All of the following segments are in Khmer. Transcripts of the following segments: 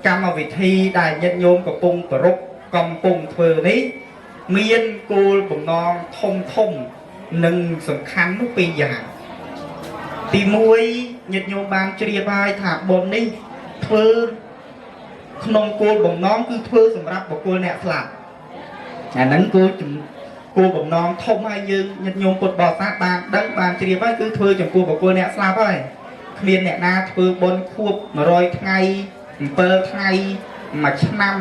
កម្មវិធីដែលញាតិញោមកំពុងប្រពកំពុងធ្វើនេះមានគោលបំណងធំធំនិងសំខាន់នោះពីរយ៉ាងទី1ញាតិញោមបានជ្រាបហើយថាបុណ្យនេះធ្វើក្នុងគោលបំណងគឺធ្វើសម្រាប់បុគ្គលអ្នកស្លាប់អាហ្នឹងគឺគោលបំណងធំហើយយើងញាតិញោមពុទ្ធបរិស័ទបានដឹងបានជ្រាបហើយគឺធ្វើចំពោះបុគ្គលអ្នកស្លាប់ហើយគ្មានអ្នកណាធ្វើបុណ្យខួប100ថ្ងៃ7ថ្ងៃមួយឆ្នាំ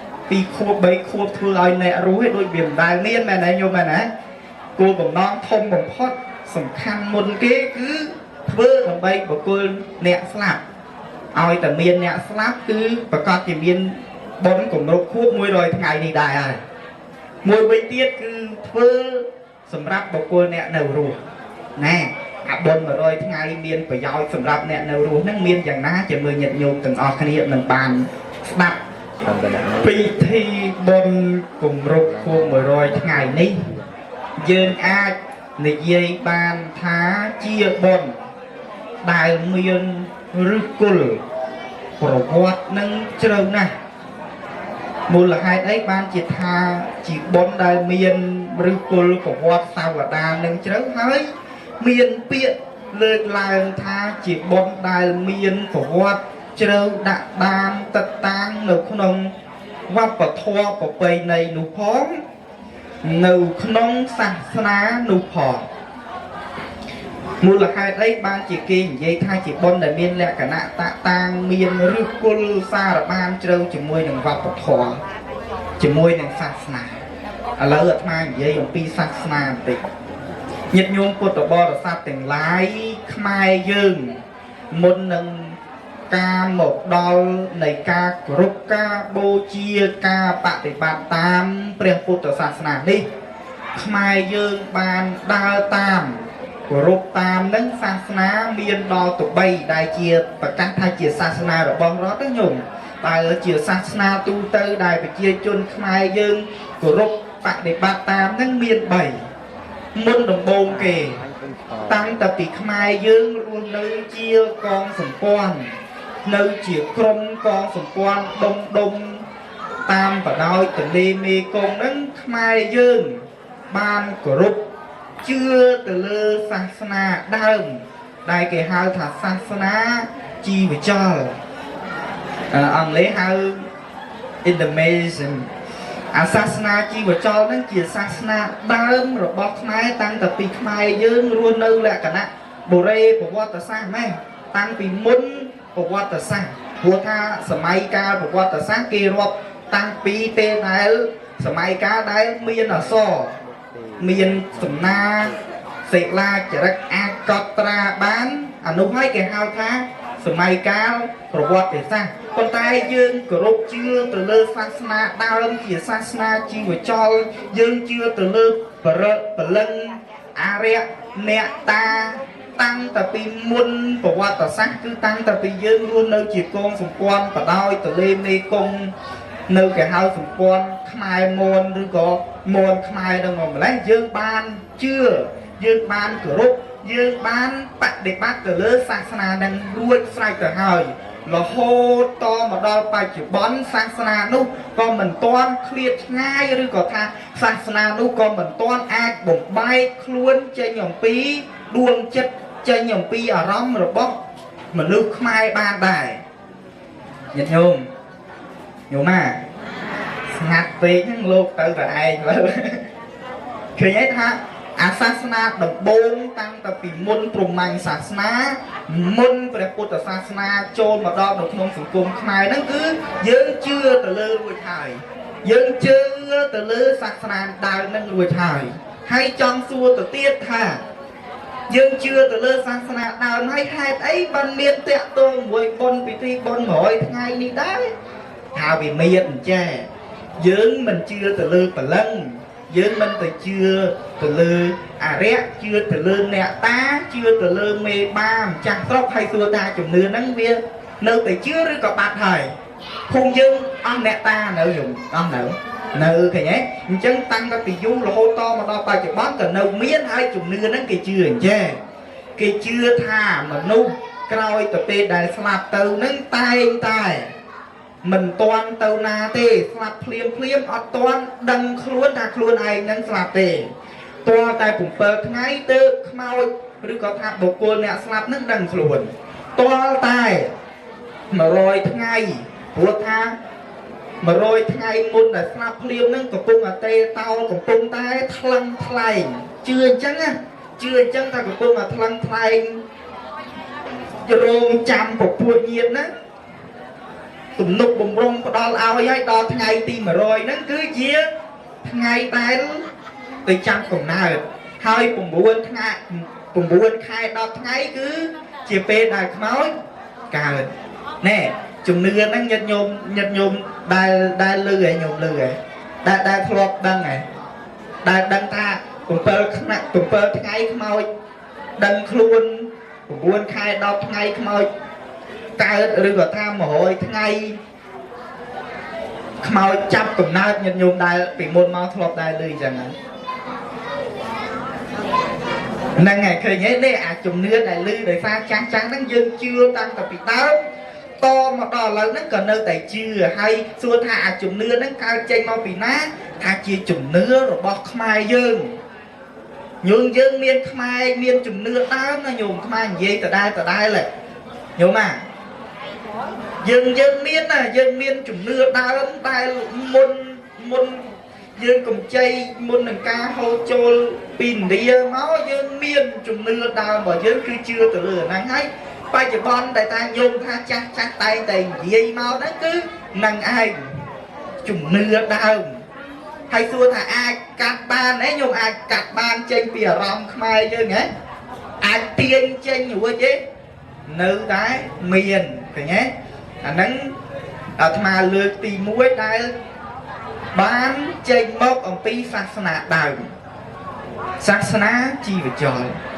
2ខួប3ខួបធ្វើឲ្យអ្នករស់ឯដូចវាមិនដែលមានមែនទេញោមមែនទេគោលបំណងធំបំផុតសំខាន់មុនគេគឺធ្វើដើម្បីបុគ្គលអ្នកស្លាប់ឲ្យតែមានអ្នកស្លាប់គឺប្រកាសជាមានបុណ្យគម្រប់ខួប100ថ្ងៃនេះដែរហើយមួយវិញទៀតគឺធ្វើសម្រាប់បុគ្គលអ្នកនៅរស់ណែអាបុណ្យ100ថ្ងៃមានប្រយោជន៍សម្រាប់អ្នកនៅរស់ហ្នឹងមានយ៉ាងណាជាមួយញាតិញោមទាំងអស់គ្នានឹងបានស្ដាប់ពិធីបុណ្យគម្រប់ខួប100ថ្ងៃនេះយើងអាចនិយាយបានថាជាបុណ្យដែលមានឫសគល់ប្រវត្តិនឹងជ្រៅណាស់មូលហេតុអីបានជាថាជាបុណ្យដែលមានឫសគល់ប្រវត្តិសាវតានឹងជ្រៅហើយមានពាក្យលើកឡើងថាជាបុណ្យដែលមានប្រវត្តិជ្រៅដាក់ដានតតាងនៅក្នុងវប្បធម៌ប្រពៃណីនោះផងនៅក្នុងសាសនានោះផងមូលហេតុអីបានជាគេនិយាយថាជាបុណ្យដែលមានលក្ខណៈតតាងមានឫសគល់សារបានជ្រៅជាមួយនឹងវប្បធម៌ជាមួយនឹងសាសនាឥឡូវអាត្មានិយាយអំពីសាសនាបន្តិចញាតិញោមពុទ្ធបរិស័ទទាំងឡាយខ្មែរយើងមុននឹងការមកដល់នៃការគោរពការបូជាការបដិបត្តិតាមព្រះពុទ្ធសាសនានេះខ្មែរយើងបានដើរតាមគោរពតាមនឹងសាសនាមានដល់ទៅ3ដែលជាប្រកាសថាជាសាសនារបស់រដ្ឋណាញោមតែជាសាសនាទូទៅដែលប្រជាជនខ្មែរយើងគោរពបដិបត្តិតាមនឹងមាន3មុនដំបូងគេតាំងតែពីខ្មែរយើងរស់នៅជាកងសម្ព័ន្ធនៅជាក្រុមកងសម្ព័ន្ធដុំដុំតាមបដោយទន្លេមេគង្គហ្នឹងខ្មែរយើងបានគោរពជឿទៅលើសាសនាដើមដែលគេហៅថាសាសនាជីវចលអង់គ្លេសហៅ Indonesia អាសាសនាជីវចលហ្នឹងជាសាសនាដើមរបស់ខ្មែរតាំងតែពីខ្មែរយើងរស់នៅលក្ខណៈបុរេប្រវត្តិសាស្ត្រម៉េះតាំងពីមុនប្រវត្តិសាស្ត្រព្រោះថាសម័យកាលប្រវត្តិសាស្ត្រគេរាប់តាំងពីពេលដែលសម័យកាលដែលមានអក្សរមានសំណាសិលាចារឹកអាចកត់ត្រាបានអានោះហើយគេហៅថាសម័យកាលប្រវត្តិសាស្ត្រប៉ុន្តែយើងគោរពជឿទៅលើសាសនាដើមជាសាសនាជីវចលយើងជឿទៅលើបលឹងអរិយអ្នកតាតាំងតែពីមុនប្រវត្តិសាស្ត្រគឺតាំងតែពីយើងរស់នៅជាកងសម្ព័ន្ធបដោយទលេមេគង្គនៅគេហៅសម្ព័ន្ធខ្មែរមនឬក៏មនខ្មែរនឹងមកម្លេះយើងបានជឿយើងបានគោរពយើងបានបដិបត្តិទៅលើសាសនានឹងរួចស្រេចទៅហើយរហូតតមកដល់បច្ចុប្បន្នសាសនានោះក៏មិនទាន់ឃ្លាតឆ្ងាយឬក៏ថាសាសនានោះក៏មិនទាន់អាចបំបែកខ្លួនចេញអំពីដួងចិត្តចេញអំពីអារម្មណ៍របស់មនុស្សខ្មែរបានដែរញាតិញោមញោមណាស្ងាត់ពេកហ្នឹងលោកទៅតែឯងលើឃើញទេថាអាសាសនាដំបូងតាំងតែពីមុនព្រហ្មញ្ញសាសនាមុនព្រះពុទ្ធសាសនាចូលមកដល់នៅក្នុងសង្គមខ្មែរហ្នឹងគឺយើងជឿទៅលើរួចហើយយើងជឿទៅលើសាសនាដើមហ្នឹងរួចហើយហើយចង់សួរទៅទៀតថាយើងជឿទៅលើសាសនាដើមហើយហេតុអីបានមានតាក់ទងមួយបុណ្យពិធីបុណ្យ100ថ្ងៃនេះដែរថាវាមានអញ្ចេះយើងមិនជឿទៅលើព្រលឹងយើងមិនទៅជឿទៅលើអរិយជឿទៅលើអ្នកតាជឿទៅលើមេបាម្ចាស់ស្រុកហើយសួរថាជំនឿហ្នឹងវានៅតែជឿឬក៏បាត់ហើយភូមិយើងអស់អ្នកតានៅយំអស់នៅនៅឃើញទេអញ្ចឹងតាំងតែពីយូររហូតតមកដល់បច្ចុប្បន្នក៏នៅមានហើយជំនឿហ្នឹងគេជឿអញ្ចេះគេជឿថាមនុស្សក្រោយទៅពេលដែលស្លាប់ទៅហ្នឹងតែងតែ មិនទាន់ទៅណាទេស្លាប់ភ្លាមភ្លាមអត់ទាន់ដឹងខ្លួនថាខ្លួនឯងនឹងស្លាប់ទេទាល់តែ7ថ្ងៃទើបខ្មោចឬក៏ថាបុគ្គលអ្នកស្លាប់នឹងដឹងខ្លួនទាល់តែ100ថ្ងៃព្រោះថា100ថ្ងៃមុនដែលស្លាប់ភ្លាមនឹងកំពុងអតេតោលកំពុងតែថ្លឹងថ្លែងជឿអញ្ចឹងណាជឿអញ្ចឹងថាកំពុងតែថ្លឹងថ្លែងរងចាំពពួកញាតណាទំនុកបំរុងផ្ដល់ឲ្យឲ្យដល់ថ្ងៃទី100ហ្នឹងគឺជាថ្ងៃដែលទៅចាំកំណើតហើយ9ថ្ងៃ9ខែ10ថ្ងៃគឺជាពេលដែលខ្មោចកើតណែជំនឿហ្នឹងញាតិញោមញាតិញោមដែលដែលលឺហ៎ញោមលឺហ៎ដែលដែលធ្លាប់ដឹងហ៎ដែលដឹងថា7ថ្នាក់7ថ្ងៃខ្មោចដឹងខ្លួន9ខែ10ថ្ងៃខ្មោចកើតឬក៏ថា100ថ្ងៃខ្មោចចាប់កំណើតញាតិញោមដែលពីមុនមកធ្លាប់ដែលលឺអញ្ចឹងហ្នឹងហ្នឹងហើយឃើញទេនេះអាជំនឿដែលលឺដោយសារចាស់ចាស់ហ្នឹងយើងជឿតាំងតែពីដើមតមកដល់ឥឡូវហ្នឹងក៏នៅតែជឿហើយសួរថាអាជំនឿហ្នឹងកើតចេញមកពីណាថាជាជំនឿរបស់ខ្មែរយើងញោមយើងមានខ្មែរមានជំនឿដើមណាញោមខ្មែរនិយាយដដែលដដែលហ៎ញោមអាយើងយើងមានណាយើងមានជំនឿដើមដែលមុនមុនយើងកំចីមុននឹងការហូរចូលពីឥណ្ឌាមកយើងមានជំនឿដើមរបស់យើងគឺជឿទៅលើហ្នឹងហើយបច្ចុប្បន្នដែលថាញោមថាចាស់ចាស់តែងតែនិយាយមកហ្នឹងគឺនឹងឯងជំនឿដើមហើយសួរថាអាចកាត់បានទេញោមអាចកាត់បានចេញពីអារម្មណ៍ខ្មែរយើងហ៎អាចទាញចេញរួចទេនៅតែមានឃើញទេអាហ្នឹងអាត្មាលើកទី1ដែលបានចេញមកអំពីសាសនាដើមសាសនាជីវចល។